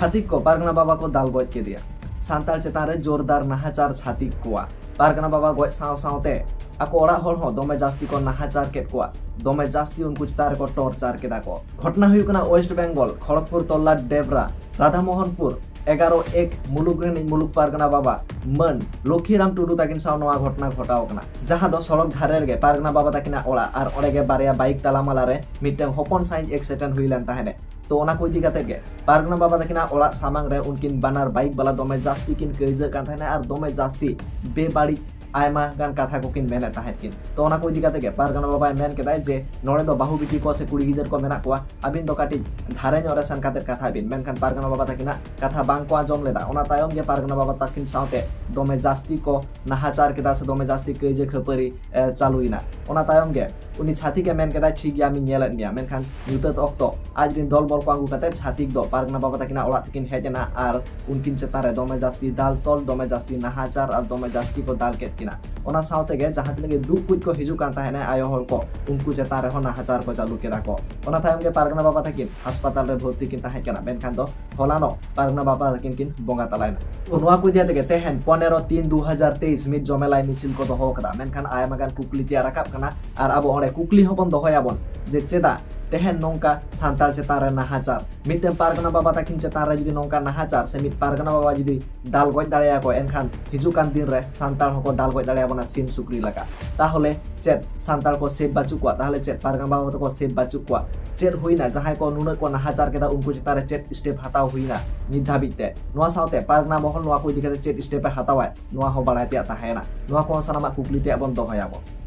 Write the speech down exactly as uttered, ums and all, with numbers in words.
ᱪᱷᱟᱹᱛᱤᱠ ᱠᱚ ᱯᱟᱨᱜᱟᱱᱟ ᱵᱟᱵᱟ ᱠᱚ ᱫᱟᱞ ᱜᱚᱡ ᱠᱮᱫᱮᱭᱟ᱾ ᱥᱟᱱᱛᱟᱲ ᱪᱮᱛᱟᱱ ᱨᱮ ᱡᱳᱨᱫᱟᱨ ᱱᱟᱦᱟᱪᱟᱨ ᱪᱷᱟᱹᱛᱤᱠ ᱠᱚᱣᱟ᱾ ᱯᱟᱨᱜᱟᱱᱟ ᱵᱟᱵᱟ ᱜᱚᱡ ᱥᱟᱶ ᱥᱟᱶᱛᱮ ᱟᱠᱚ ᱚᱲᱟᱜ ᱦᱚᱲ ᱦᱚᱸ ᱫᱚᱢᱮ ᱡᱟᱹᱥᱛᱤ ᱠᱚ ᱱᱟᱦᱟᱪᱟᱨ ᱠᱮᱫ ᱠᱚᱣᱟ, ᱫᱚᱢᱮ ᱡᱟᱹᱥᱛᱤ ᱩᱱᱠᱩ ᱪᱮᱛᱟᱱ ᱨᱮᱠᱚ ᱴᱚᱨᱪᱟᱨ ᱠᱮᱫᱟ ᱠᱚ᱾ ᱜᱷᱚᱴᱱᱟ ᱦᱩᱭᱩᱜ ᱠᱟᱱᱟ ᱳᱭᱮᱥᱴ ᱵᱮᱝᱜᱚᱞ, ᱠᱷᱚᱲᱚᱜᱽᱯᱩᱨ ᱛᱚᱞᱞᱟ ᱰᱮᱵᱨᱟ ᱨᱟᱫᱷᱟ ᱢᱳᱦᱚᱱᱯᱩᱨ ᱮᱜᱟᱨᱚ ᱮᱠ ᱢᱩᱞᱩᱠ ᱨᱤᱱᱤᱡ ᱢᱩᱞᱩᱠ ᱯᱟᱨᱜᱟᱱᱟ ᱵᱟᱵᱟ ᱢᱟᱹᱱ ᱞᱚᱠᱷᱤ ᱨᱟᱢ ᱴᱩᱰᱩ ᱛᱟᱹᱠᱤᱱ ᱥᱟᱶ ᱱᱚᱣᱟ ᱜᱷᱚᱴᱱᱟ ᱜᱷᱚᱴᱟᱣ ᱠᱟᱱᱟ, ᱡᱟᱦᱟᱸ ᱫᱚ ᱥᱚᱲᱚᱠ ᱫᱷᱟᱨᱮ ᱨᱮᱜᱮ ᱯᱟᱨᱜᱟᱱᱟ ᱵᱟᱵᱟ ᱛᱟᱹᱠᱤᱱᱟᱜ ᱚᱲᱟᱜ ᱟᱨ ᱚᱸᱰᱮ ᱜᱮ ᱵᱟᱨᱭᱟ ᱵᱟᱭᱤᱠ ᱛᱟᱞᱟᱢᱟᱞᱟ ᱨᱮ ᱢᱤᱫᱴᱟᱝ ᱦᱚᱯᱚᱱ ᱥᱟᱺᱦᱤᱡ ᱮᱠᱥᱤᱰᱮᱱᱴ ᱦᱩᱭ ᱞᱮᱱ ᱛᱟᱦᱮᱸᱱᱮ᱾ ᱛᱚ ᱚᱱᱟ ᱠᱚ ᱤᱫᱤ ᱠᱟᱛᱮ ᱜᱮ ᱯᱟᱨᱜᱟᱱᱟ ᱵᱟᱵᱟ ᱛᱟᱹᱠᱤᱱᱟᱜ ᱚᱲᱟᱜ ᱥᱟᱢᱟᱝ ᱨᱮ ᱩᱱᱠᱤᱱ ᱵᱟᱱᱟᱨ ᱵᱟᱭᱤᱠ ᱵᱟᱞᱟ ᱫᱚᱢᱮ ᱡᱟᱹᱥᱛᱤ ᱠᱤᱱ ᱠᱟᱹᱭᱡᱟᱹᱜ ᱠᱟᱱ ᱛᱟᱦᱮᱸᱱᱟ ᱟᱨ ᱫᱚᱢᱮ ᱡᱟᱹᱥᱛᱤ ᱵᱮᱵᱟᱹᱲᱤᱡ ᱟᱭᱢᱟ ᱜᱟᱱ ᱠᱟᱛᱷᱟ ᱠᱚᱠᱤᱱ ᱢᱮᱱᱮᱫ ᱛᱟᱦᱮᱸᱫ ᱠᱤᱱ᱾ ᱛᱚ ᱚᱱᱟ ᱠᱚ ᱤᱫᱤ ᱠᱟᱛᱮ ᱜᱮ ᱯᱟᱨᱜᱟᱱᱟ ᱵᱟᱵᱟᱭ ᱢᱮᱱ ᱠᱮᱫᱟᱭ ᱡᱮ ᱱᱚᱰᱮ ᱫᱚ ᱵᱟᱹᱦᱩ ᱵᱤᱴᱤ ᱠᱚ ᱥᱮ ᱠᱩᱲᱤ ᱜᱤᱫᱟᱹᱨ ᱠᱚ ᱢᱮᱱᱟᱜ ᱠᱚᱣᱟ, ᱟᱹᱵᱤᱱ ᱫᱚ ᱠᱟᱹᱴᱤᱡ ᱫᱷᱟᱨᱮ ᱧᱚᱜ ᱨᱮ ᱥᱮᱱ ᱠᱟᱛᱮ ᱠᱟᱛᱷᱟᱭ ᱵᱤᱱ᱾ ᱢᱮᱱᱠᱷᱟᱱ ᱯᱟᱨᱜᱟᱱᱟ ᱵᱟᱵᱟ ᱛᱟᱹᱠᱤᱱᱟᱜ ᱠᱟᱛᱷᱟ ᱵᱟᱝ ᱠᱚ ᱟᱸᱡᱚᱢ ᱞᱮᱫᱟ᱾ ᱚᱱᱟ ᱛᱟᱭᱚᱢ ᱜᱮ ᱯᱟᱨᱜᱟᱱᱟ ᱵᱟᱵᱟ ᱛᱟᱹᱠᱤᱱ ᱥᱟᱶᱛᱮ ᱫᱚᱢᱮ ᱡᱟᱹᱥᱛᱤ ᱠᱚ ᱱᱟᱦᱟᱪᱟᱨ ᱠᱮᱫᱟ ᱥᱮ ᱫᱚᱢᱮ ᱡᱟᱹᱥᱛᱤ ᱠᱟᱹᱭᱡᱟᱹ ᱠᱷᱟᱹᱯᱟᱹᱨᱤ, ᱮ, ᱪᱟᱹᱞᱩᱭᱮᱱᱟ᱾ ᱚᱱᱟ ᱛᱟᱭᱚᱢ ᱜᱮ ᱩᱱᱤ ᱪᱷᱟᱹᱛᱤᱠ ᱮ ᱢᱮᱱ ᱠᱮᱫᱟᱭ, "ᱴᱷᱤᱠ ᱜᱮᱭᱟ, ᱟᱢᱤᱧ ᱧᱮᱞᱮᱫ ᱢᱮᱭᱟ", ᱢᱮᱱᱠᱷᱟᱱ ᱧᱩᱛᱟᱹᱛ ᱚᱠᱛᱚ ᱟᱡ ᱨᱤᱱ ᱫᱚᱞ ᱵᱚᱞ ᱠᱚ ᱟᱹᱜᱩ ᱠᱟᱛᱮ ᱪᱷᱟᱹᱛᱤᱠ ᱫᱚ ᱯᱟᱨᱜᱟᱱᱟ ᱵᱟᱵᱟ ᱛᱟᱹᱠᱤᱱᱟᱜ ᱚᱲᱟᱜ ᱛᱮᱠᱤᱱ ᱦᱮᱡ ᱮᱱᱟ ᱟᱨ ᱩᱱᱠᱤᱱ ᱪᱮᱛᱟᱱ ᱨᱮ ᱫᱚᱢᱮ ᱡᱟᱹᱥᱛᱤ ᱫᱟᱞ ᱛᱚᱞ, ᱫᱚᱢᱮ ᱡᱟᱹᱥᱛᱤ ᱱᱟᱦᱟᱪᱟᱨ ᱟᱨ ᱫᱚᱢᱮ ᱡᱟᱹᱥᱛᱤ ᱠᱚ ᱫᱟᱞ ᱠᱮᱫ ᱠᱤᱱᱟ᱾ ᱚᱱᱟ ᱥᱟᱶ ᱛᱮᱜᱮ ᱡᱟᱦᱟᱸ ᱛᱤᱱᱟᱹᱜ ᱜᱮ ᱫᱩᱜ ᱠᱩᱡ ᱠᱚ ᱦᱤᱡᱩᱜ ᱠᱟᱱ ᱛᱟᱦᱮᱸᱱᱟ ᱟᱭᱳ ᱦᱚᱲ ᱠᱚ, ᱩᱱᱠᱩ ᱪᱮᱛᱟᱱ ᱨᱮᱦᱚᱸ ᱱᱟᱦᱟᱪᱟᱨ ᱠᱚ ᱪᱟᱹᱞᱩ ᱠᱮᱫᱟ ᱠᱚ᱾ ᱚᱱᱟ ᱛᱟᱭᱚᱢ ᱜᱮ ᱯᱟᱨᱜᱟᱱᱟ ᱵᱟᱵᱟ ᱛᱟᱹᱠᱤᱱ ᱦᱟᱥᱯᱟᱛᱟᱞ ᱨᱮ ᱵᱷᱚᱨᱛᱤ ᱠᱤᱱ ᱛᱟᱦᱮᱸ ᱠᱟᱱᱟ, ᱢᱮᱱᱠᱷᱟᱱ ᱫᱚ ᱦᱚᱞᱟᱱᱚᱜ ᱯᱟᱨᱜᱟᱱᱟ ᱵᱟᱵᱟ ᱛᱟᱹᱠᱤᱱ ᱠᱤᱱ ᱵᱚᱸᱜᱟ ᱛᱟᱞᱟᱭᱮᱱᱟ᱾ ᱛᱚ ᱱᱚᱣᱟ ᱠᱚ ᱤᱫᱤ ᱠᱟᱛᱮ ᱜᱮ ᱛᱮᱦᱮᱧ ᱯᱚᱱᱮᱨᱚ ᱛᱤᱱ ᱫᱩ ᱦᱟᱡᱟᱨ ᱛᱮᱭᱤᱥ ᱢᱤᱫ ᱡᱚᱢᱮᱞᱟᱭ ᱢᱤᱪᱷᱤᱞ ᱠᱚ ᱫᱚᱦᱚ ᱠᱟᱫᱟ, ᱢᱮᱱᱠᱷᱟᱱ ᱟᱭᱢᱟ ᱜᱟᱱ ᱠᱩᱠᱞᱤ ᱛᱮᱭᱟᱨ ᱨᱟᱠᱟᱵ ᱠᱟᱱᱟ᱾ ᱟᱨ ᱟᱵᱚ ᱚᱸᱰᱮ ᱠᱩᱠᱞᱤ ᱦᱚᱸᱵᱚᱱ ᱫᱚᱦᱚᱭᱟᱵᱚᱱ ᱡᱮ ᱪᱮᱫᱟᱜ ᱛᱮᱦᱮᱧ ᱱᱚᱝᱠᱟ ᱥᱟᱱᱛᱟᱲ ᱪᱮᱛᱟᱱ ᱨᱮ ᱱᱟᱦᱟᱪᱟᱨ? ᱢᱤᱫᱴᱮᱱ ᱯᱟᱨᱜᱟᱱᱟ ᱵᱟᱵᱟ ᱛᱟᱹᱠᱤᱱ ᱪᱮᱛᱟᱱ ᱨᱮ ᱡᱩᱫᱤ ᱱᱚᱝᱠᱟ ᱱᱟᱦᱟᱪᱟᱨ ᱥᱮ ᱢᱤᱫ ᱯᱟᱨᱜᱟᱱᱟ ᱵᱟᱵᱟ ᱡᱩᱫᱤ ᱫᱟᱞ ᱜᱚᱡ ᱫᱟᱲᱮᱭᱟᱠᱚ, ᱮᱱᱠᱷᱟᱱ ᱦᱤᱡᱩᱜ ᱠᱟᱱ ᱫᱤᱱ ᱨᱮ ᱥᱟᱱᱛᱟᱲ ᱦᱚᱸᱠᱚ ᱫᱟᱞ ᱜᱚᱡ ᱫᱟᱲᱮᱭᱟᱵᱚᱱᱟ ᱥᱤᱢ ᱥᱩᱠᱨᱤ ᱞᱮᱠᱟ᱾ ᱛᱟᱦᱚᱞᱮ ᱪᱮᱫ ᱥᱟᱱᱛᱟᱲ ᱠᱚ ᱥᱮᱯ ᱵᱟᱹᱪᱩᱜ ᱠᱚᱣᱟ? ᱛᱟᱦᱚᱞᱮ ᱪᱮᱫ ᱯᱟᱨᱜᱟᱱᱟ ᱵᱟᱵᱟ ᱛᱟᱠᱚ ᱥᱮᱯ ᱵᱟᱹᱪᱩᱜ ᱠᱚᱣᱟ? ᱪᱮᱫ ᱦᱩᱭᱱᱟ? ᱡᱟᱦᱟᱸᱭ ᱠᱚ ᱱᱩᱱᱟᱹᱜ ᱠᱚ ᱱᱟᱦᱟᱪᱟᱨ ᱠᱮᱫᱟ, ᱩᱱᱠᱩ ᱪᱮᱛᱟᱱ ᱨᱮ ᱪᱮᱫ ᱥᱴᱮᱯ ᱦᱟᱛᱟᱣ ᱦᱩᱭᱱᱟ ᱱᱤᱛ ᱫᱷᱟᱹᱵᱤᱡ ᱛᱮ? ᱱᱚᱣᱟ ᱥᱟᱶᱛᱮ ᱯᱟᱨᱜᱟᱱᱟ ᱢᱚᱦᱚᱞ ᱱᱚᱣᱟ ᱠᱚ ᱤᱫᱤ ᱠᱟᱛᱮ ᱪᱮᱫ ᱥᱴᱮᱯ ᱮ ᱦᱟᱛᱟᱣᱟ, ᱱᱚᱣᱟ ᱦᱚᱸ ᱵᱟᱲᱟᱭ ᱛᱮᱭᱟᱜ ᱛᱟᱦᱮᱸᱭᱮᱱᱟ᱾ ᱱᱚᱣᱟ ᱠᱚᱦᱚᱸ ᱥᱟᱱᱟᱢᱟᱜ ᱠᱩᱠᱞᱤ ᱛᱮᱭᱟᱜ ᱵᱚᱱ ᱫᱚᱦᱚᱭᱟᱵᱚᱱ᱾